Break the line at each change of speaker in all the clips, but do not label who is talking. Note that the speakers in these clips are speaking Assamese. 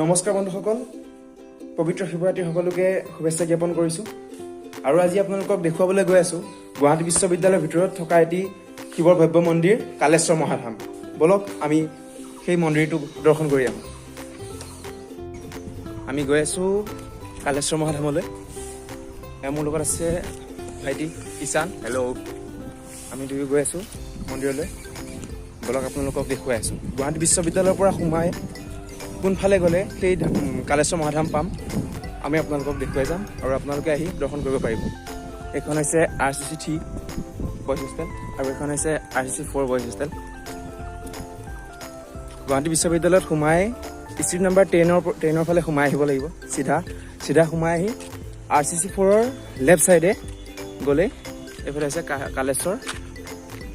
নমস্কাৰ বন্ধুসকল, পবিত্ৰ শিৱৰাত্ৰি সকলোকে শুভেচ্ছা জ্ঞাপন কৰিছোঁ। আৰু আজি আপোনালোকক দেখুৱাবলৈ গৈ আছোঁ গুৱাহাটী বিশ্ববিদ্যালয়ৰ ভিতৰত থকা এটি শিৱৰ ভব্য মন্দিৰ, কালেশ্বৰ মহাধাম। ব'লক, আমি সেই মন্দিৰটো দৰ্শন কৰি আহোঁ। আমি গৈ আছোঁ কালেশ্বৰ মহাধামলৈ। এয়া মোৰ লগত আছে ভাইটি ঈশান।
হেল্ল'।
আমি দুয়ো গৈ আছোঁ মন্দিৰলৈ। ব'লক, আপোনালোকক দেখুৱাই আছোঁ। গুৱাহাটী বিশ্ববিদ্যালয়ৰ পৰা সোমাই কোনফালে গ'লে সেই কালেশ্বৰ মহাধাম পাম, আমি আপোনালোকক দেখুৱাই যাম আৰু আপোনালোকে আহি দৰ্শন কৰিব পাৰিব। এইখন হৈছে আৰচিচি 3 বইজ হোষ্টেল আৰু এইখন হৈছে আৰচিচি 4 বইজ হোষ্টেল। গুৱাহাটী বিশ্ববিদ্যালয়ত সোমাই ষ্ট্ৰীট নাম্বাৰ 10ৰ ফালে সোমাই আহিব লাগিব। চিধা চিধা সোমাই আহি আৰচিচি 4ৰ লেফ্ট ছাইডে গ'লে এইফালে হৈছে কালেশ্বৰ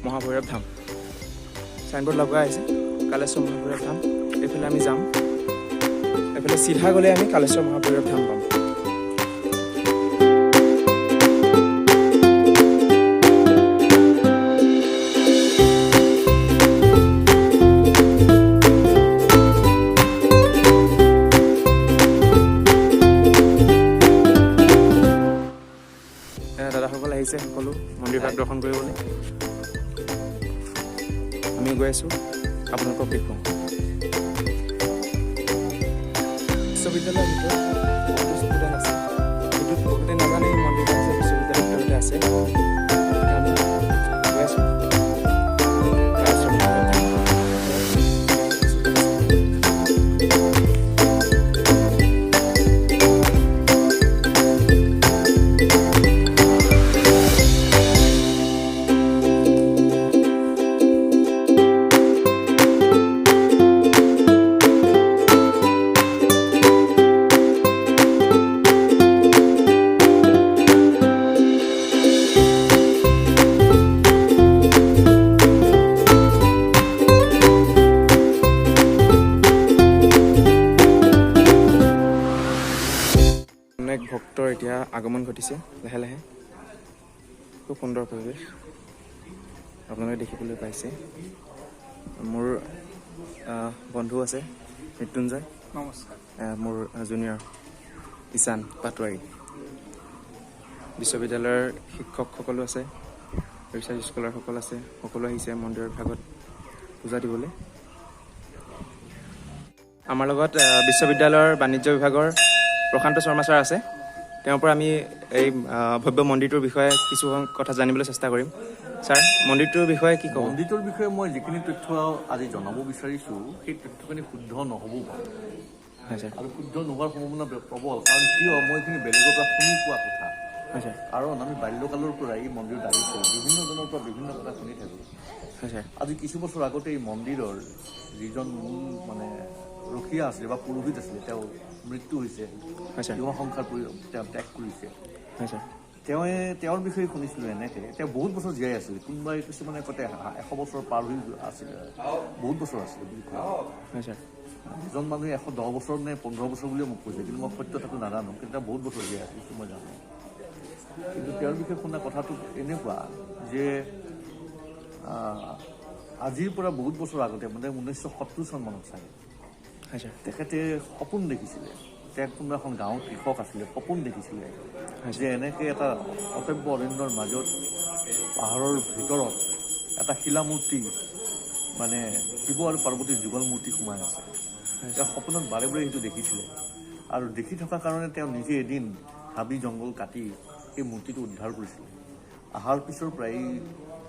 মহাভৈৰৱ ধাম। চাইনবোৰ্ড লগোৱা আছে, কালেশ্বৰ মহাভৈৰৱ ধাম। এইফালে আমি যাম। এইফালে চিধা গ'লে আমি কালেশ্বৰ মহাভৈৰৱ ধাম পাম। এয়া দাদাসকল আহিছে সকলো মন্দিৰ ভাগ দৰ্শন কৰিবলৈ। আমি গৈ আছোঁ, আপোনালোকক দেখুৱাওঁ। বিশ্ববিদ্যালয়ৰ ভিতৰত বহুতো ষ্টুডেণ্ট আছে, কিন্তু বহুতে নাজানে এই মন্দিৰটো যে বিশ্ববিদ্যালয়ৰ ভিতৰতে আছে। এতিয়া আমি গৈ আছোঁ কালেশ্বৰ মহাভৈৰৱ ধাম। অনেক ভক্তৰ এতিয়া আগমন ঘটিছে লাহে লাহে। খুব সুন্দৰ পৰিৱেশ আপোনালোকে দেখিবলৈ পাইছে। মোৰ বন্ধু আছে মৃত্যুঞ্জয়।
নমস্কাৰ।
মোৰ জুনিয়ৰ ঈশান পাটোৱাৰী। বিশ্ববিদ্যালয়ৰ শিক্ষকসকলো আছে, ৰিচাৰ্চ স্কলাৰসকল আছে, সকলো আহিছে মন্দিৰৰ ভাগত পূজা দিবলৈ। আমাৰ লগত বিশ্ববিদ্যালয়ৰ বাণিজ্য বিভাগৰ প্ৰশান্ত শৰ্মা ছাৰ আছে। তেওঁৰ পৰা আমি এই ভব্য মন্দিৰটোৰ বিষয়ে কিছু কথা জানিবলৈ চেষ্টা কৰিম। ছাৰ, মন্দিৰটোৰ বিষয়ে কি ক'ব?
মন্দিৰটোৰ বিষয়ে মই যিখিনি তথ্য আজি জনাব বিচাৰিছোঁ, সেই তথ্যখিনি শুদ্ধ নহ'বও পাৰে।
হয় ছাৰ।
আৰু শুদ্ধ নোহোৱাৰ সম্ভাৱনা প্ৰবল। কাৰণ কিয়, মই এইখিনি বেলেগৰ পৰা শুনি পোৱা কথা।
হয় ছাৰ।
কাৰণ আমি বাল্যকালৰ পৰা এই মন্দিৰত আহিছোঁ, বিভিন্নজনৰ পৰা বিভিন্ন কথা শুনি থাকোঁ।
হয় ছাৰ।
আজি কিছু বছৰ আগতে এই মন্দিৰৰ যিজন মূল মানে ৰখীয়া আছিলে বা পুৰোহিত আছিলে, তেওঁ মৃত্যু হৈছে।
হয় ছাৰ।
ইহ সংসাৰ তেওঁ ত্যাগ কৰিছে।
হয় ছাৰ।
তেওঁৰ বিষয়ে শুনিছিলোঁ এনেকৈ, তেওঁ বহুত বছৰ জীয়াই আছিলে। কোনোবাই কিছুমানে কতে 100 বছৰ পাৰ হৈ আছিলে, বহুত বছৰ আছিলে বুলি কয়।
হয় ছাৰ।
এজন মানুহে 110 বছৰ নে 15 বছৰ বুলিয়ে মোক কৈছে, কিন্তু মই সত্যতাটো নাজানো। কিন্তু তেওঁ বহুত বছৰ জীয়াই আছিল, সেইটো মই জানো। কিন্তু তেওঁৰ বিষয়ে শুনা কথাটো এনেকুৱা যে আজিৰ পৰা বহুত বছৰ আগতে, মানে 1970 চন মানত চাগে,
হয় ছাৰ।
তেখেতে সপোন দেখিছিলে। তেওঁ কোনোবা এখন গাঁৱৰ কৃষক আছিলে। সপোন দেখিছিলে যে এনেকৈ এটা অটব্য অৰণ্যৰ মাজত পাহাৰৰ ভিতৰত এটা শিলামূৰ্তি, মানে শিৱ আৰু পাৰ্বতীৰ যুগল মূৰ্তি সোমাই আছে। তেওঁ সপোনত বাৰে বাৰে সেইটো দেখিছিলে আৰু দেখি থকাৰ কাৰণে তেওঁ নিজে এদিন হাবি জংঘল কাটি সেই মূৰ্তিটো উদ্ধাৰ কৰিছিলে। অহাৰ পিছৰ পৰাই,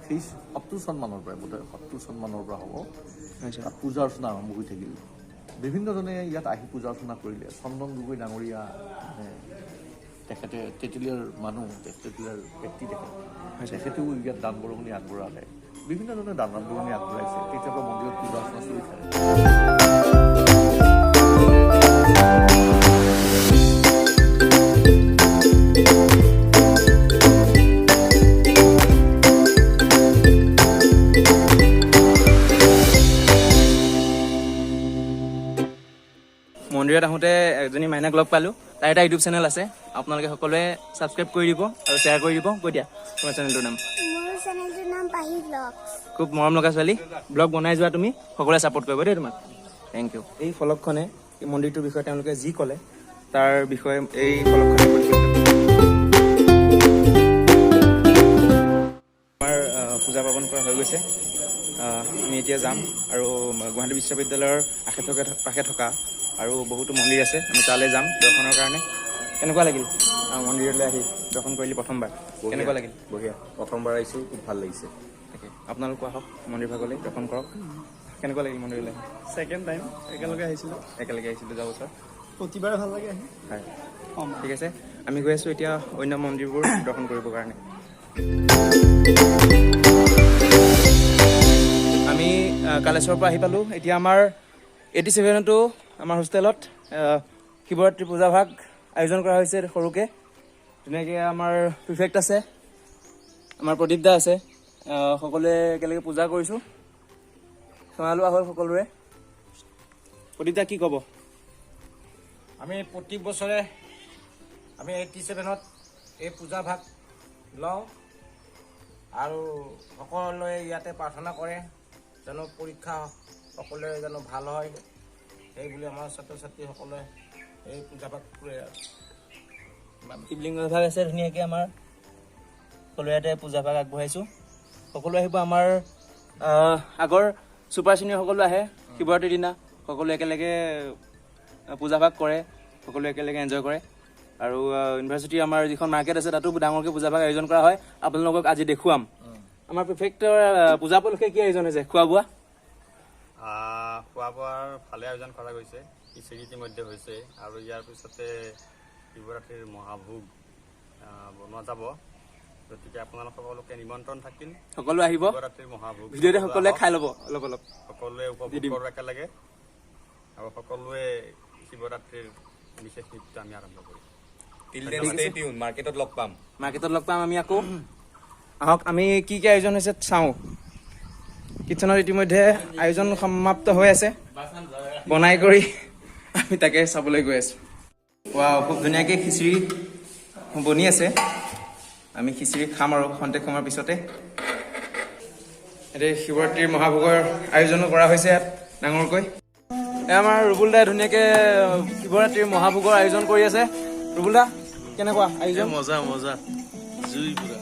সেই 70 চন মানৰ পৰাই, বোধহয় 70 চন মানৰ পৰা হ'ব,
হয় ছাৰ।
তাত পূজা অৰ্চনা আৰম্ভ হৈ থাকিল। বিভিন্নজনে ইয়াত আহি পূজা অৰ্চনা কৰিলে। চন্দন গগৈ ডাঙৰীয়া, মানে তেখেতে তেতেলীয়াৰ মানুহ, তেতেলীয়াৰ ব্যক্তি তেখেত, তেখেতেও ইয়াত দান বৰঙণি আগবঢ়ালে। বিভিন্নজনে দান বৰঙণি আগবঢ়াইছে। তেতিয়াৰ পৰা মন্দিৰত পূজা অৰ্চনা চলি থাকে।
মন্দিৰত আহোঁতে এজনী মাইনাক লগ পালোঁ। তাইৰ এটা ইউটিউব চেনেল আছে। আপোনালোকে সকলোৱে ছাবস্ক্ৰাইব কৰি দিব আৰু শ্বেয়াৰ কৰি দিব। কৈ দিয়া তোমাৰ চেনেলটোৰ নাম।
মোৰ চেনেলটোৰ নাম পাহি ব্লগছ।
খুব মৰম লগা ছোৱালী। ব্লগ বনাই যোৱা তুমি, সকলোৱে ছাপোৰ্ট কৰিব দেই তোমাক। Thank U. এই ফলকখনে এই মন্দিৰটোৰ বিষয়ে তেওঁলোকে যি ক'লে তাৰ বিষয়ে এই ফলকখনে প্ৰতিফলিত। আমাৰ পূজা পাৰ্বণ কৰা হৈ গৈছে। আমি এতিয়া যাম আৰু গুৱাহাটী বিশ্ববিদ্যালয়ৰ আশে পাশে থকা আৰু বহুতো মন্দিৰ আছে, আমি তালৈ যাম দৰ্শনৰ কাৰণে। কেনেকুৱা লাগিল মন্দিৰলৈ আহি দৰ্শন কৰিলি প্ৰথমবাৰ, কেনেকুৱা লাগিল?
বঢ়িয়া, প্ৰথমবাৰ আহিছোঁ, খুব ভাল লাগিছে।
তাকে, আপোনালোকো আহক মন্দিৰ ভাগলৈ, দৰ্শন কৰক। কেনেকুৱা লাগিল মন্দিৰলৈ আহি?
ছেকেণ্ড টাইম, একেলগে আহিছিলোঁ।
একেলগে আহিছিলোঁ যোৱা বছৰ।
প্ৰতিবাৰে ভাল লাগে আহি।
হয়, ঠিক আছে, আমি গৈ আছোঁ এতিয়া অন্য মন্দিৰবোৰ দৰ্শন কৰিবৰ কাৰণে। আমি কালেশ্বৰৰ পৰা আহি পালোঁ। এতিয়া আমাৰ 87তো আমাৰ হোষ্টেলত শিৱৰাত্ৰি পূজাভাগ আয়োজন কৰা হৈছে সৰুকৈ। ধুনীয়াকৈ আমাৰ প্ৰিফেক্ট আছে, আমাৰ প্ৰদীপ দা আছে, সকলোৱে একেলগে পূজা কৰিছোঁ। সেৱা লোৱা হ'ল সকলোৰে। প্ৰদীপ দা, কি ক'ব?
আমি প্ৰতি বছৰে 87ত এই পূজাভাগ লওঁ আৰু সকলোৱে ইয়াতে প্ৰাৰ্থনা কৰে জানো পৰীক্ষা সকলোৱে জানো ভাল হয়, সেই বুলি আমাৰ ছাত্ৰ ছাত্ৰীসকলে এই পূজাভাগ কৰে। আৰু
শিৱলিংগ ভাগ আছে ধুনীয়াকৈ, আমাৰ সকলোৱে ইয়াতে পূজাভাগ আগবঢ়াইছোঁ। সকলোৱে আহিব, আমাৰ আগৰ ছুপাৰ ছিনিয়ৰ সকলো আহে শিৱৰাত্ৰিৰ দিনা, সকলোৱে একেলগে পূজাভাগ কৰে, সকলোৱে একেলগে এনজয় কৰে। আৰু ইউনিভাৰ্চিটিৰ আমাৰ যিখন মাৰ্কেট আছে তাতো ডাঙৰকৈ পূজাভাগ আয়োজন কৰা হয়, আপোনালোকক আজি দেখুৱাম। আমাৰ প্ৰিফেক্টৰ পূজা উপলক্ষে কি আয়োজন হৈছে? খোৱা বোৱা?
খোৱা বোৱাৰ ভালে আয়োজন কৰা গৈছে, খিচিৰি ইতিমধ্যে হৈছে আৰু ইয়াৰ পিছতে শিৱৰাত্ৰিৰ মহাভোগ বনোৱা যাব। গতিকে আপোনালোক সকলোকে নিমন্ত্ৰণ থাকিল,
সকলো আহিব,
শিৱৰাত্ৰিৰ মহাভোগ
ভিডিঅ'তে সকলোৱে খাই ল'ব অলপ অলপ,
সকলোৱে উপভোগ কৰোঁ একেলগে আৰু সকলোৱে শিৱৰাত্ৰিৰ বিশেষ নৃত্য আমি আৰম্ভ কৰিম।
মাৰ্কেটত লগ পাম,
মাৰ্কেটত লগ পাম আমি আকৌ। আহক আমি কি কি আয়োজন হৈছে চাওঁ। কিটচেনত ইতিমধ্যে আয়োজন সমাপ্ত হৈ আছে, বনাই কৰি আমি তাকে চাবলৈ গৈ আছো। ৱাও, খুব ধুনীয়াকৈ খিচিৰি বনি আছে। আমি খিচিৰি খাম আৰু খন্তেক সময়ৰ পিছতে। এতিয়া শিৱৰাত্ৰিৰ মহাভোগৰ আয়োজনো কৰা হৈছে ইয়াত ডাঙৰকৈ। এই আমাৰ ৰুবুল দাই ধুনীয়াকৈ শিৱৰাত্ৰিৰ মহাভোগৰ আয়োজন কৰি আছে। ৰুবুল দা, কেনেকুৱা আয়োজন?
মজা মজা, জুই পুৰা।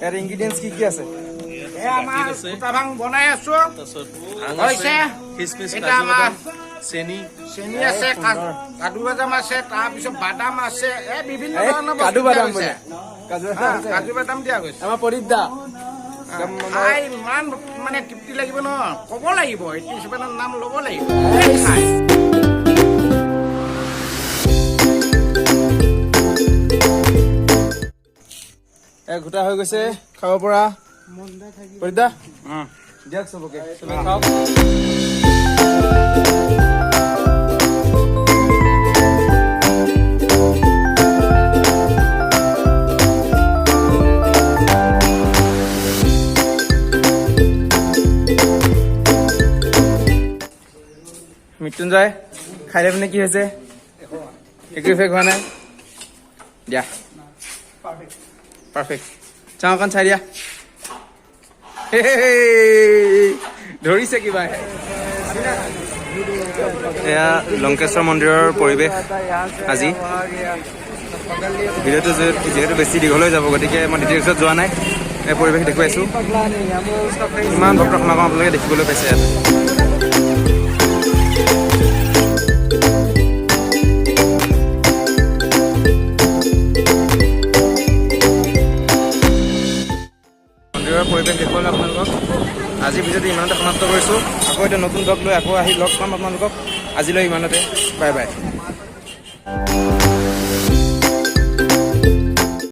ইয়াত ইনগ্ৰিডিয়েণ্টছ কি কি আছে?
ভাং বনাই আছো,
চেনি
চেনি আছে, কাজু বাদাম আছে, তাৰপিছত বাদাম আছে, এই বিভিন্ন ধৰণৰ
কাজু বাদাম বোলে,
কাজু বাদাম দিয়া গৈছে।
আমাৰ প্ৰদীপ দা
খাই ইমান মানে তৃপ্তি লাগিব নহয়, ক'ব লাগিব, 87ৰ নাম ল'ব লাগিব।
ঘোটা হৈ গৈছে খাব পৰা। প্ৰদীপ দা দিয়ক চবকে, চবে খাওক। মৃত্যুঞ্জয় খাই লৈ পিনে কি হৈছে? একো ইফেক্ট হোৱা নাই দিয়া, পাৰফেক্ট। চাওঁ অকণ চাই দিয়া, ধৰিছে কিবা। এয়া লংকেশ্বৰ মন্দিৰৰ পৰিৱেশ। আজি ভিডিঅ'টো যিহেতু বেছি দীঘল হৈ যাব, গতিকে মই ডিটেইলছত যোৱা নাই, এই পৰিৱেশ দেখুৱাইছোঁ। ইমান ভক্তৰ সমাগম আপোনালোকে দেখিবলৈ পাইছে ইয়াত। মন্দিৰৰ পৰিৱেশ দেখুৱালোঁ আপোনালোকক। আজিৰ ভিডিঅ'টো ইমানতে সমাপ্ত কৰিছোঁ। আকৌ এটা নতুন ব্লগ লৈ আকৌ আহি লগ পাম আপোনালোকক। আজিলৈ ইমানতে, বাই বাই।